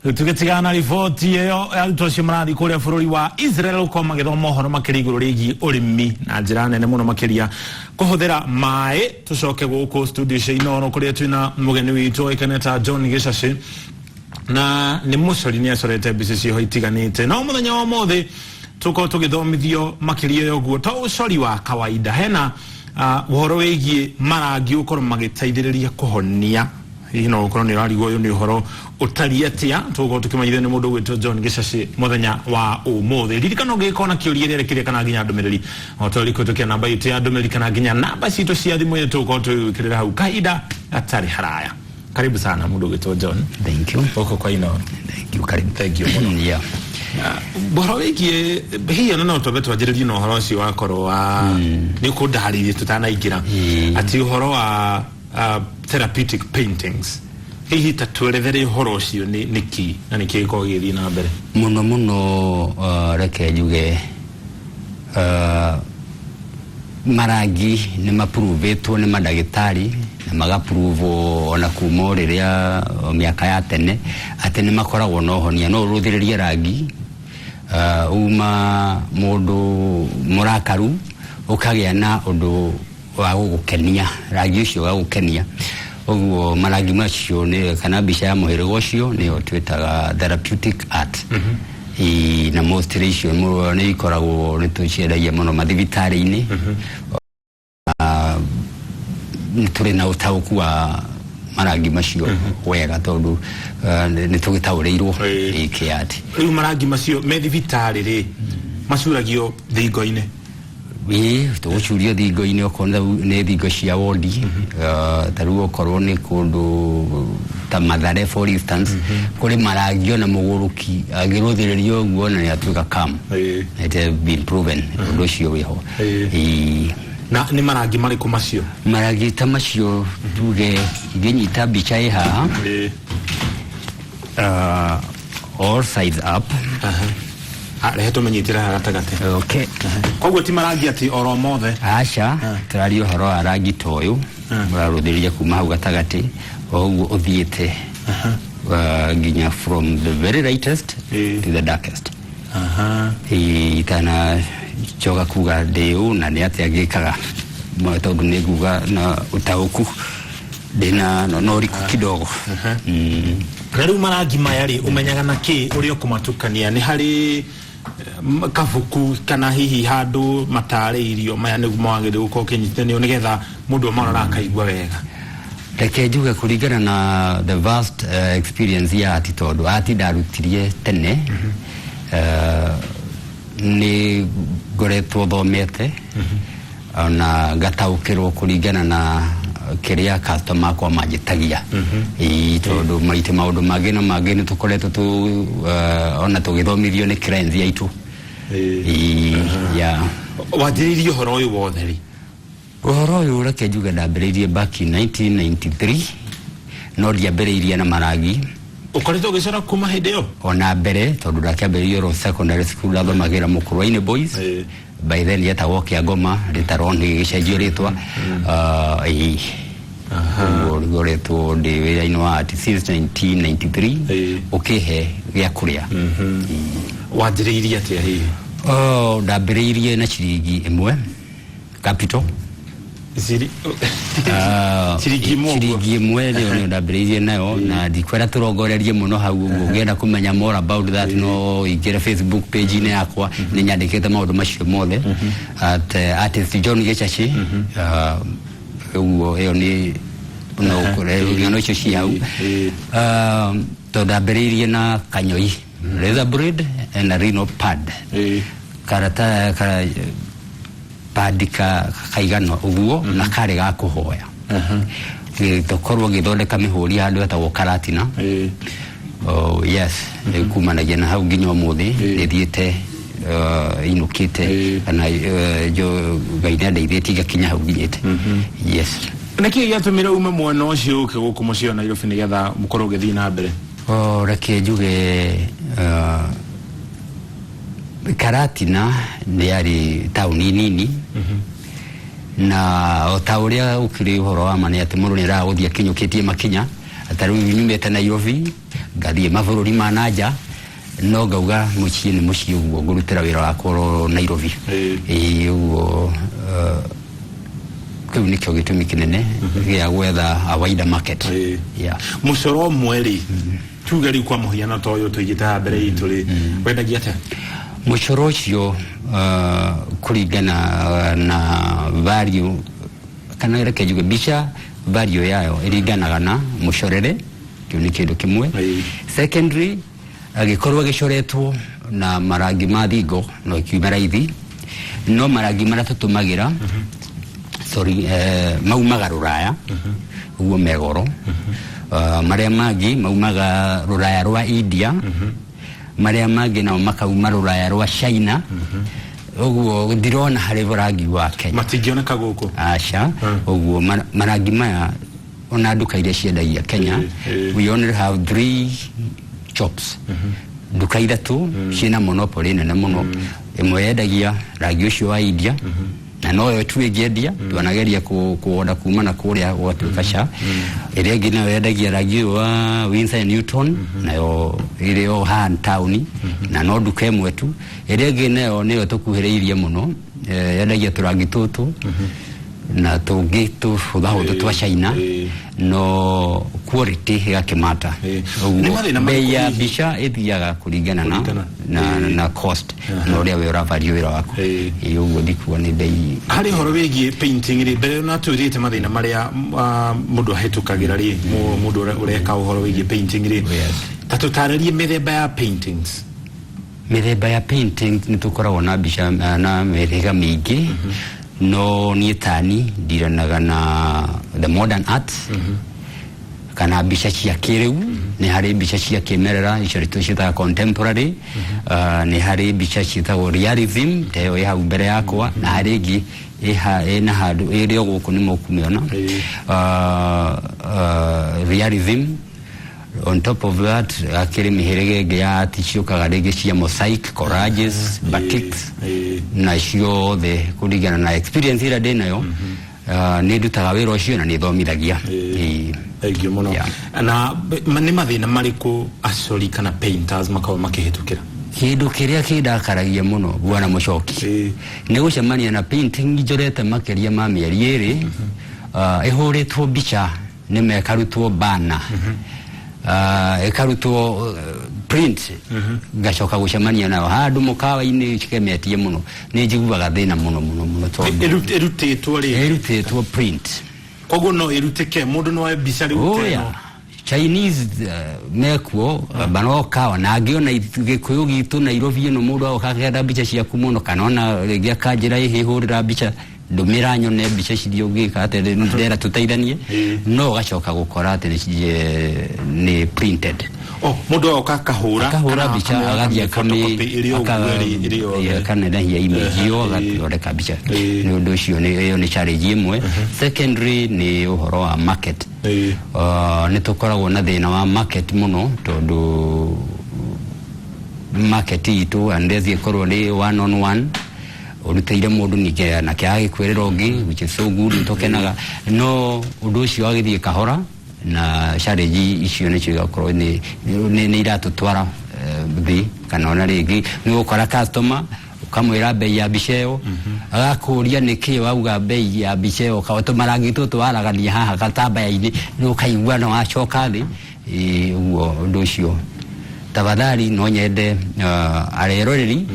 Rĩu tũgĩtigana na riboti ĩyo, arutwo acio marathiĩ kũrĩa bũrũri wa Israel gũkorwo magĩthoma ũhoro makĩria igũrũ rĩgiĩ ũrĩmi na njĩra nene mũno, makĩria kũhũthĩra maĩ. Tũcoke gũkũ studio cia Inooro kũrĩa twĩna mũgeni witũ oĩkaine ta John Gĩcacĩ, na nĩ mũcori, nĩ acorete mbica ciho itiganĩte. No mũthenya wa ũmũthĩ tũkorwo tũgĩthomithio makĩria ya ũguo to ũcori wa kawaida, hena ũhoro wĩgiĩ marangi gũkorwo magĩteithĩrĩria kũhonia. Hihi no ũkorwo nĩ ũrarigwo ũyũ nĩ ũhoro ũtariĩ atĩa? Tũgũkorwo tũkĩmenyithio nĩ mũndũ ũgwĩtwo John Gĩcacĩ mũthenya wa ũmũthĩ. Ririkana ũngĩgĩkorwo na kĩũria rĩerekire kana nginya ndũmĩrĩri, o tũrĩ kũhĩtũkĩra namba itũ ya ndũmĩrĩri kana nginya namba citũ cia thimũ iria tũgũkorwo tũgĩgwĩkĩrĩra hau kahinda gatarĩ haraya. Karibu sana, mũndũ ũgwĩtwo John. Thank you. Gũkũ kwa Inooro. Thank you, karibu. Thank you mũno. Ũhoro wĩgiĩ hihi ona no twambe twanjĩrĩrie na ũhoro ũcio wakorwo wa nĩ ũkũndarĩirie tũtanaingĩra atĩ ũhoro wa therapeutic paintings, hihi ta twerethere ũhoro ũcio nĩ nĩkĩ na nĩkĩ gĩkoragwo gĩgĩthiĩ na mbere? Mũno mũno, reke njuge marangi nĩ mapuruvĩtwo nĩ mandagĩtarĩ na magapuruvwo ona kuma o rĩrĩa o mĩaka ya tene atĩ nĩ makoragwo na ũhonia. No ũrũthĩrĩrie rangi, uma mũndũ mũrakaru ũkagĩa na ũndũ wa gũgũkenia, rangi ũcio ũgagũkenia. Ũguo marangi macio nĩ kana mbica ya mũhĩrĩga ũcio nĩyo twĩtaga therapeutic art. Ĩĩ, na mostly icio nĩ ikoragwo nĩ tũciendagia mũno mathibitarĩ-inĩ. Nĩ tũrĩ na ũtaũku wa marangi macio wega tondũ nĩ tũgĩtaũrĩirwo kĩ art. Rĩu marangi macio me thibitarĩ rĩ, macuragio thingo-inĩ? Ĩĩ, tũgũcurio thingo-inĩ okorwo nĩ thingo cia wondi. Ta rĩu okorwo nĩ kũndũ ta Mathare, for instance, kũrĩ marangi ona mũgũrũki angĩrũthĩrĩrio ũguo ona nĩ atuĩka calm. It has been proven, ũndũ ũcio wĩho. Ĩĩ. Na nĩ marangi marĩkũ macio? Marangi ta macio, tuge ingĩnyita mbica ĩ haha, all sides up. Aha. Ah, rehe tũmenyitĩre haha gatagatĩ. Okay. Koguo ti marangi atĩ oro mothe? Aca, tũraria ũhoro wa rangi ta ũyũ ũrarũthĩrĩria kuma hau gatagatĩ o ũguo ũthiĩte nginya from the very lightest to the darkest. Itana coka kuga ndĩ ũ na nĩ atĩa ngĩkaga, tondũ nĩ nguga na ũtaũku ndĩna na ũriku kidogo. Na rĩu marangi maya rĩ, ũmenyaga na kĩ ũrĩa ũkũmatukania? Nĩ harĩ kabuku kana hihi handũ matarĩirio maya nĩguo mawagĩrĩire gũkorwo ũkĩnyitithanio nĩgetha mũndũ amarora akaigua wega? Reke njuge kũringana na the vast experience ya art, tondũ art ndarutirie tene, nĩ ngoretwo thomete ona ngataũkĩrwo kũringana na kĩrĩa customer akwa manjĩtagia. Ĩĩ, tondũ maita maũndũ mangĩ na mangĩ nĩ tũkoretwo tũ ona tũgĩthomithio nĩ clients aitũ. Ĩĩ, yeah. Wanjĩrĩirie ũhoro ũyũ wothe rĩ? Ũhoro ũyũ, reke njuge ndambĩrĩirie back in 1993, no ndiambĩrĩirie na marangi. Ũkoretwo ũgĩcora kuma hĩndĩ ĩyo? Ona mbere, tondũ ndakĩambĩrĩirie oro secondary school, ndathomagĩra Mũkũrwa-inĩ Boys. By then yetagwo Kĩangoma, later on gĩgĩcenjio rĩtwa. Ĩĩ, ũguo ngoretwo ndĩ wĩra-inĩ wa art since 1993. Ũkĩhe gĩa kũrĩa. Wanjĩrĩirie atĩa hihi? Oh, ndambĩrĩirie na ciringi 1 capital. Ciringi 1 ũguo? Ciringi 1 nĩyo ndambĩrĩirie nayo, na ndikwenda tũrongorerie mũno hau ũguo. Ũngĩenda kũmenya more about that, no ingĩre Facebook page-inĩ yakwa, nĩ nyandĩkĩte maũndũ macio mothe at artist John Gĩcaci. Ũguo ĩyo nĩ no ng'ano icio ci hau. Tondũ ndambĩrĩirie na kanyoi, razor blade and a rhino pad, karata kara padi ka kaigana ũguo, na karĩ ga kũhoya gĩtokorwo ngĩthondeka mĩhũri handũ hetagwo Karatina. Oh, yes, rĩu kumanagia na hau nginya ũmũthĩ nĩ thiĩte inũkĩte kana Ngai nĩ andeithĩtie ngakinya hau nginyĩte, yes. Nĩkĩ gĩatũmire ume mwena ũcio ũke gũkũ mũciĩ wa Nairobi nĩgetha mũkorwo ũgĩthiĩ na mbere? Oh, reke njuge Karatina nĩ yarĩ taũni nini, na o ta ũrĩa ũkĩrĩ ũhoro wa ma nĩ atĩ mũndũ nĩ endaga gũthiĩ akinyũkĩtie makinya. Ta rĩu nyumĩte Nairobi ngathiĩ mabũrũri ma nanja, no ngauga mũciĩ nĩ mũciĩ, ũguo ngũrutĩra wĩra wakwa oro Nairobi. Ĩĩ, ũguo kĩu nĩkĩo gĩtũmi kĩnene gĩa gwetha a wider market. Yeah. Mũcoro ũmwe rĩ, tuge rĩu kwa mũhiano ta ũyũ tũigĩte haha mbere itũ rĩ, wendagia atĩa? Mũcoro ũcio, kũringana na value, kana reke njuge mbica value yayo ĩringanaga na mũcorere, kĩu nĩ kĩndũ kĩmwe. Secondary, agĩkorwo gĩcoretwo na marangi ma thingo no ikiume raithi, no marangi marĩa tũtũmagĩra, sorry, maumaga rũraya, ũguo me goro. Marĩa mangĩ maumaga rũraya rwa India, marĩa mangĩ nao makauma rũraya rwa China, ũguo ndirona harĩ rangi wa Kenya. Matingĩoneka gũkũ? Aca. Ũguo marangi maya, ona nduka iria ciendagia Kenya, we only have three shops, nduka ithatũ ciĩna monopoly nene mũno. Ĩmwe yendagia rangi ũcio wa India na noyo tu ĩngĩendia, twanageria kuoda kuma na kũrĩa gũgatuĩka ca. Ĩrĩa ĩngĩ nayo yendagia rangi ũyũ wa Winsor and Newton, nayo ĩrĩ o haha taũni na no nduka ĩmwe tu. Ĩrĩa ĩngĩ nayo nĩyo tũkuhĩrĩirie mũno, yendagia tũrangi tũtũ na tũngĩ tũhũthahũthũ twa China, no quality ĩgakĩmata. Ũguo Nĩ mathĩna bei ya marĩkũ hihi? mbica ĩthiaga kũringana na Kũringana. na cost na ũrĩa we ũrabario wĩra waku. Ĩĩ, ũguo ndikuo nĩ bei. Harĩ ũhoro wĩgiĩ painting rĩ, mbere na twĩrĩte mathĩna marĩa mũndũ ahĩtũkagĩra rĩ, mũndũ ũreka ũhoro wĩgiĩ painting rĩ, ta tũtarĩrie mĩthemba ya paintings. Mĩthemba ya painting, nĩ tũkoragwo na mbica na mĩhĩrĩga mĩingĩ, no niĩ tani ndiranaga na the modern art kana mbica cia kĩrĩu. Nĩ harĩ mbica cia kĩmerera, icio ciĩtaga contemporary. Nĩ harĩ mbica ciĩtagwo realism, ta ĩyo ĩ hau mbere yakwa, na harĩ ĩngĩ ĩna handũ ĩrĩ o gũkũ nĩ mũkũmĩona. Realism, on top of that akĩrĩ mĩhĩrĩga ĩngĩ ya art ciũkaga rĩngĩ cia mosaic, collages, batiks, na ciothe kũringana na experience ĩrĩa ndĩ nayo, nĩ ndutaga wĩra ũcio na nĩ thomithagia. Ĩĩ. Thank you mũno. Na nĩ mathĩna marĩkũ acori kana painters makoragwo makĩhĩtũkĩra? Kĩndũ kĩrĩa kĩndakaragia mũno, bwana Mũcoki, nĩ gũcemania na painting njorete makĩria ma mĩeri 2, ĩhũrĩtwo mbica nĩma ĩkarutwo bana, ĩkarutwo print, ngacoka gũcemania nayo handũ mũkawa-inĩ cikemetie mũno. Nĩ njiguaga thĩna mũno mũno mũno tondũ Ĩrutĩtwo rĩ? Ĩrutĩtwo print. Koguo no ĩrutĩke, mũndũ no oe mbica rĩu ta Oya. ĩno. Chinese mekuo manoka, ona angĩona gĩkũyũ gitũ Nairobi ĩno, mũndũ agoka akenda mbica ciaku mũno, kana ona rĩngĩ akanjĩra, ĩhĩ, hũrĩra mbica, ndũmĩra nyone mbica ciria ũngĩka atĩ ndera tũteithanie, no ũgacoka gũkora atĩ nĩ printed. Oh, mũndũ agoka akahũra akahũra kana mbica, agathiĩ photocopy ĩrĩ o ũguo ĩrĩ yothe. Akanenehia image ĩyo, agathondeka mbica. Nĩ ũndũ ũcio ĩyo nĩ challenge ĩmwe. Secondary nĩ ũhoro wa market. Nĩ tũkoragwo na thĩna wa market mũno, tondũ market itũ unless ĩkorwo nĩ one on one, ũrutĩire mũndũ ningĩ nake agĩkwĩrĩra ũngĩ, which is so good, nĩ tũkenaga, no ũndũ ũcio wagĩthiĩ kahora na challenge icio nĩcio igakorwo nĩ iratũtwara thĩ, kana ona rĩngĩ nĩ ũgũkora customer ũkamwĩra bei ya mbica ĩyo, agakũria nĩkĩ wauga bei ya mbica ĩyo, tũmarangi tũtũ waragania haha gatambaya-inĩ, nĩ ũkaigua no wacoka thĩ. Ĩĩ, ũguo ũndũ ũcio tafadhali no nyende areroreri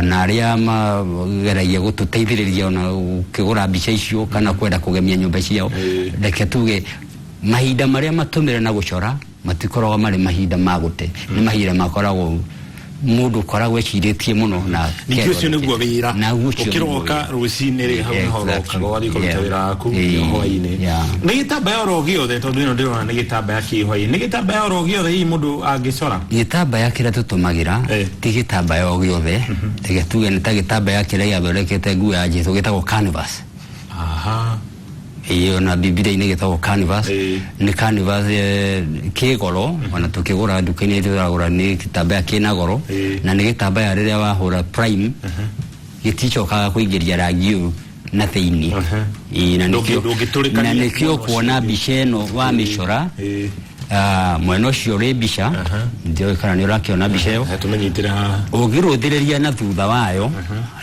na arĩa mageragia gũtũteithĩrĩria ona ũkĩgũra mbica icio kana kwenda kũgemia nyũmba ciao, reke tuge mahinda marĩa matũmĩre na gũcora matikoragwo marĩ mahinda ma gũte, nĩ mahinda makoragwo mũndũ ũkoragwo ecirĩtie mũno na Ningĩ ũcio nĩguo wĩra. Na ũcio nĩguo Ũkĩroka wĩra. rũcinĩ rĩ, hau nĩho ũrokaga ũgathiĩ kũruta wĩra waku hwaĩ-inĩ. Nĩ gĩtambaya oro gĩothe, tondũ ĩno ndĩrona nĩ gĩtambaya kĩ hwaĩ-inĩ, nĩ gĩtambaya oro gĩothe hihi mũndũ angĩcora? Gĩtambaya kĩrĩa tũtũmagĩra ti gĩtambaya o gĩothe. Reke tuge nĩ ta gĩtambaya kĩrĩa gĩathondekete nguo ya Jesu gĩtagwo canvas. Ĩyo na Bibilia-inĩ gĩtagwo canvas. Nĩ canvas kĩ goro, ona tũkĩgũra nduka-inĩ tũragũra nĩ gĩtambaya kĩna goro. Na nĩ gĩtambaya rĩrĩa wahũra prime gĩticokaga kũingĩria rangi ũyũ. na thĩinĩ. Ĩĩ, na Ndũngĩtũrĩkania na nĩkĩo mwena ũcio kuona ũngĩ. Mbica ĩno wa mĩcora, mwena ũcio ũrĩ mbica, ndiũĩ kana nĩ ũrakĩona mbica ĩyo. Tũmenyitĩre haha. Ũngĩrũthĩrĩria na thutha wayo,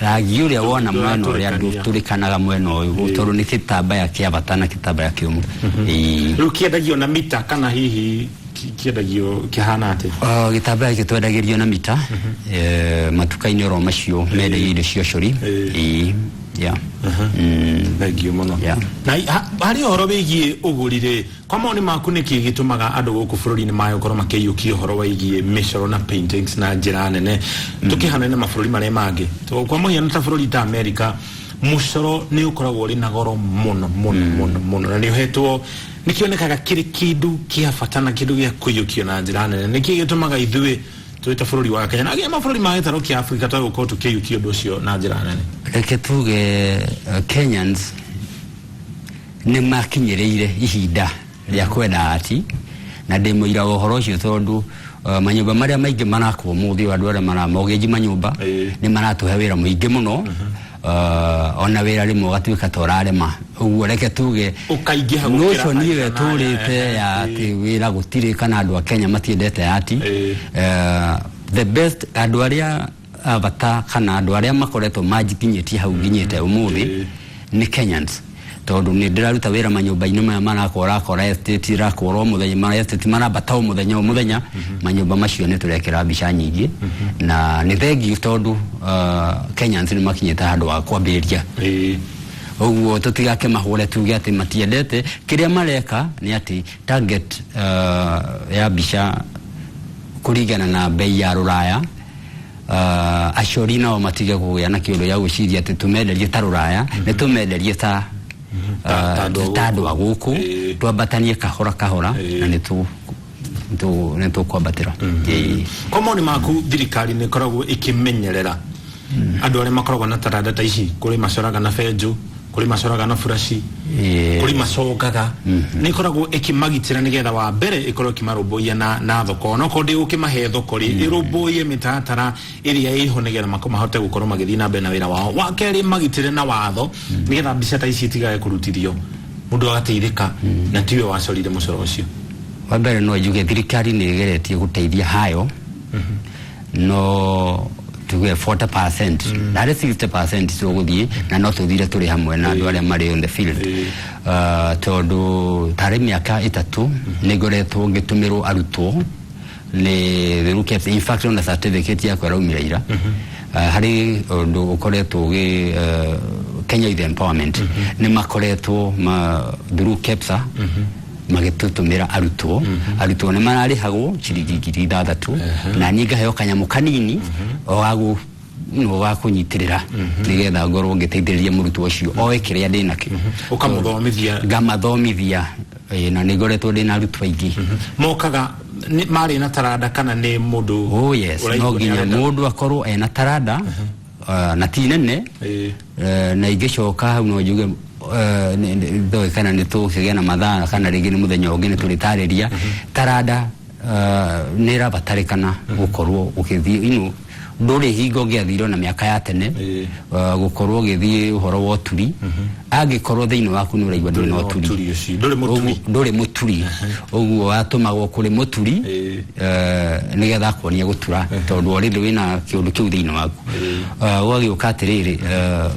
rangi ũrĩa wona mwena ũrĩa Ndũratũrĩkania. ndũtũrĩkanaga mwena ũyũ, tondũ nĩ gĩtambaya kĩa bata na gĩtambaya kĩũmũ. Ĩĩ. Rĩu kĩendagio na mita kana hihi kĩendagio kĩhana atĩa? Gĩtambaya gĩkĩ twendagĩrio na mita, matuka-inĩ oro macio mendagia indo cia ũcori. Ĩĩ, yeah. Thank you mũno. Na harĩ ũhoro wĩgiĩ ũgũri rĩ, kwa maoni maku nĩkĩ gĩtũmaga andũ gũkũ bũrũri-inĩ maya gũkorwo makĩiyũkia ũhoro wĩgiĩ mĩcoro na paintings na njĩra nene tũkĩhanane na mabũrũri marĩa mangĩ? To kwa mũhiano ta bũrũri ta America, mũcoro nĩ ũkoragwo ũrĩ na goro mũno mũno mũno mũno, na nĩ ũhetwo nĩ kĩonekaga kĩrĩ kĩndũ kĩa bata na kĩndũ gĩa kũiyũkio na njĩra nene. Nĩkĩ gĩtũmaga ithuĩ twĩ ta bũrũri wa Kenya na nginya mabũrũri ma gĩtarũ kĩa Afrika twage gũkorwo tũkĩiyũkia ũndũ ũcio na njĩra nene? Reke tuge Kenyans nĩ makinyĩrĩire ihinda rĩa kwenda ati, na ndĩ mũira wa ũhoro ũcio, tondũ manyũmba marĩa maingĩ marakwo mũthĩ ũyũ, andũ arĩa maramogĩnji manyũmba nĩ maratũhe wĩra mũingĩ mũno, ona wĩra rĩmwe ũgatuĩka ta ũrarema. Ũguo reke tuge Ũkaingĩha gũkĩra notion ĩyo aigana ĩtũrĩte ya atĩ wĩra gũtirĩ kana andũ a Kenya matiendete ati, the best andũ arĩa a bata kana andũ arĩa makoretwo manjikinyĩtie hau nginyĩte ũmũthĩ nĩ Kenyans, tondũ nĩ ndĩraruta wĩra manyũmba-inĩ maya marakwo, ũrakora estate irakwo o mũthenya, ma estate marambata o mũthenya o mũthenya. Manyũmba macio nĩ tũrekĩra mbica nyingĩ, na nĩ thengiũ tondũ Kenyans nĩ makinyĩte handũ ha kwambĩrĩria. Ũguo tũtigake mahũre tuge atĩ matiendete kĩrĩa mareka. Nĩ atĩ target ya mbica kũringana na bei ya rũraya, acori nao matige kũgĩa na kĩũndũ gĩa gwĩciria atĩ tũmenderie ta rũraya, nĩ tũmenderie ta Ta andũ a ta andũ a gũkũ, twambatanie kahora kahora, na nĩ tũkwambatĩra. Ĩĩ. Kwa maoni maku, thirikari nĩ ĩkoragwo ĩkĩmenyerera andũ arĩa makoragwo na taranda ta ici? Kũrĩ macoraga na benjũ, kũrĩ macoraga na buraci, kũrĩ macongaga. Nĩ ĩkoragwo ĩkĩmagitĩra nĩgetha wa mbere ĩkorwo ĩkĩmarũmbũiya na thoko, onokorwo ndĩgũkĩmahe thoko rĩ, ĩrũmbũiye mĩtaratara ĩrĩa ĩho nĩgetha mahote gũkorwo magĩthiĩ na mbere na wĩra wao? Wa kerĩ, magitĩre na watho nĩgetha mbica ta ici itigage kũrutithio, mũndũ agateithĩka na tiwe wacorire mũcoro ũcio. Wa mbere no njuge thirikari nĩ ĩgeretie gũteithia hayo, no tuge 40% harĩ 60% tũgũthiĩ, na no tũthire tũrĩ hamwe na andũ arĩa marĩ on the field, tondũ tarĩ mĩaka 3 nĩ ngoretwo ngĩtũmĩrwo arutwo nĩ through KEBS. In fact, ona certificate yakwa ĩraumire ira. Harĩ ũndũ ũkoretwo ũgĩ Kenya Youth Empowerment nĩ makoretwo ma through KEPSA magĩtũtũmĩra arutwo. Arutwo nĩ mararĩhagwo ciringi 6,000, na niĩ ngaheo kanyamũ kanini o gagu no wa kũnyitĩrĩra nĩgetha ngorwo ngĩteithĩrĩria mũrutwo ũcio oe kĩrĩa ndĩ nakĩo. Ũkamũthomithia. Ngamathomithia, na nĩ ngoretwo ndĩ na arutwo aingĩ. Mokaga marĩ na taranda kana nĩ mũndũ Oh yes, ũraigua no nĩ nginya arenda? Mũndũ akorwo ena taranda, na ti nene. Na ingĩcoka hau no njuge, ndoĩ kana nĩ tũkĩgĩa na mathaa kana rĩngĩ nĩ mũthenya ũngĩ nĩ tũrĩtarĩria taranda nĩ ĩrabatarĩkana gũkorwo ũgĩthiĩ ino ndũrĩ hingo ũngĩathire ona mĩaka ya tene, gũkorwo ũgĩthiĩ ũhoro wa ũturi angĩkorwo thĩinĩ waku nĩ ũraigua ndũrĩ na Ndũrĩ na ũturi. ũturi ũcio, ndũrĩ mũturi. Ndũrĩ mũturi, ũguo watũmagwo kũrĩ mũturi, nĩgetha akuonie gũtura, tondũ already wĩna kĩũndũ kĩu thĩinĩ waku. Gũgagĩũka atĩrĩrĩ,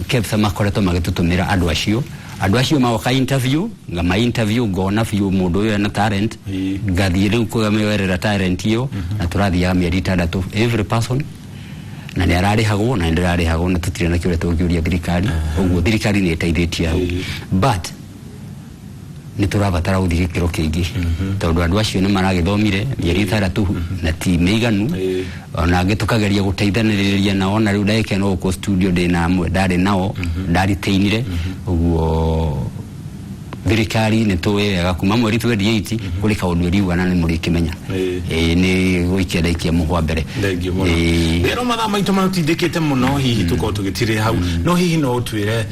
KEPSA makoretwo magĩtũtũmĩra andũ acio. Andũ acio magoka interview, ngama interview, ngona biũ mũndũ ũyũ ena talent. Ngathiĩ rĩu kũmĩoerera talent ĩyo, na tũrathiaga mĩeri 6 every person, na nĩ ararĩhagwo na nĩ ndĩrarĩhagwo, na tũtirĩ na kĩũria tũngĩũria thirikari. Ũguo thirikari nĩ ĩteithĩtie hau, but nĩ tũrabatara gũthiĩ gĩkĩro kĩngĩ, tondũ andũ acio nĩ maragĩthomire mĩeri 6 na ti mĩiganu. Ona angĩ tũkageria gũteithanĩrĩria nao, na rĩu ndagĩka ĩno gũkũ studio ndĩ na amwe ndarĩ nao ndaritainire. Ũguo thirikari nĩ tũĩ wega kuma mweri 28 kũrĩ kaũndũ ĩriuga na nĩ mũrĩkĩmenya. Ĩĩ, nĩ gũikia ndaikia mũhwa mbere. Thengiũ mũno. Rero mathaa maitũ matindĩkĩte mũno, hihi tũkorwo tũgĩtirĩ hau, no hihi no ũtwĩre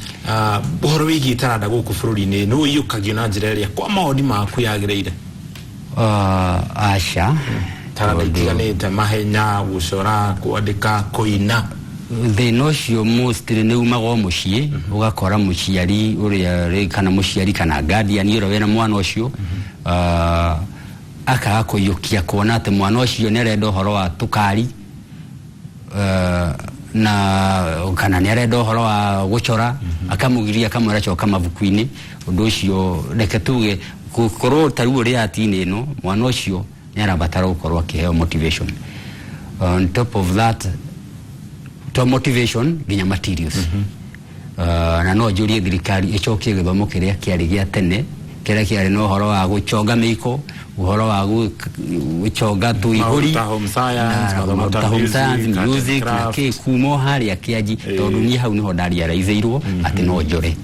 ũhoro wĩgiĩ taranda gũkũ bũrũri-inĩ nĩ ũiyũkagio na njĩra ĩrĩa kwa maoni maku yagĩrĩire? Aca. Taranda Tondũ itiganĩte, mahenya, gũcora, kwandĩka, kũina. Thĩna ũcio mostly nĩ umaga o mũciĩ, ũgakora mũciari ũrĩa kana mũciari kana guardian ũrĩa wĩna mwana ũcio akaga kũiyũkia kuona atĩ mwana ũcio nĩ arenda ũhoro wa tũkari na kana nĩ arenda ũhoro wa gũcora, akamũgiria, akamwĩra coka mabuku-inĩ. Ũndũ ũcio, reke tuge, gũkorwo ta rĩu ũrĩa atinĩ ĩno mwana ũcio nĩ arabatara gũkorwo akĩheo motivation. On top of that, to motivation nginya materials. Na no njũrie thirikari ĩcokie gĩthomo kĩrĩa kĩarĩ gĩa tene, kĩrĩa kĩarĩ na ũhoro wa gũchonga mĩiko, ũhoro wa gũchonga tũihũri. Maũndũ ta home science, mathomo ta ta home science, music, art and music na craft. kĩ kuma o harĩa kĩanji, tondũ niĩ hau nĩho ndarealizeirwo atĩ no njore.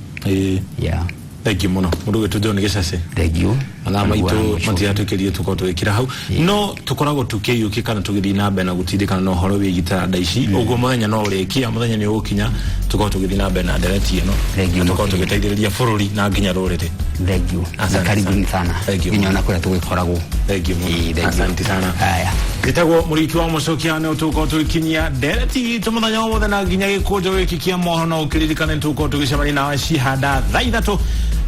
Yeah. Thank you mũno, mũndũ gwĩtwo John Gĩcaci. Thank you. Mathaa maitũ matiratwĩkĩrie, tũkorwo tũgĩkĩra hau, no tũkoragwo tũkĩiyũkia kana tũgĩthiĩ na mbere na gũtindĩkana na ũhoro wĩgiĩ taranda ici. Ũguo mũthenya no ũrĩkia, mũthenya nĩ ũgũkinya tũkorwo tũgĩthiĩ na mbere na ndereti ĩno Thank you. na tũkorwo tũgĩteithĩrĩria bũrũri na nginya rũrĩrĩ. Thank you na Asante karibuni sana. sana. Thank you. Nginya ona kũrĩa tũgĩkoragwo. Thank you mũno. Ĩĩ, thank you. Asante sana. Haya. Gĩtagwo Mũriki wa Mũcokia, nĩ tũgũkorwo tũgĩkinyia ndereti itũ mũthenya wothe na nginya gĩkũnjo gĩkĩ kĩa mohoro. No ũkĩririkane nĩ tũgũkorwo tũgĩcemania nawe cihanda thaa 3,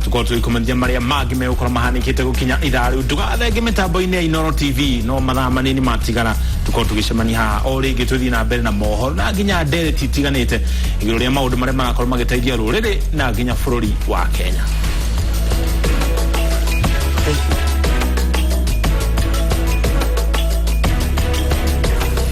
tũkorwo tũgĩkũmenyithia marĩa mangĩ megũkorwo mahanĩkĩte gũkinya ithaa rĩu. Ndũgathenge mĩtambo-inĩ ya Inooro TV, no mathaa manini matigara tũkorwo tũgĩcemania haha o rĩngĩ, tũthiĩ na mbere na mohoro na nginya ndereti itiganĩte igũrũ rĩa maũndũ marĩa marakorwo magĩteithia rũrĩrĩ na nginya bũrũri wa Kenya. Thank you.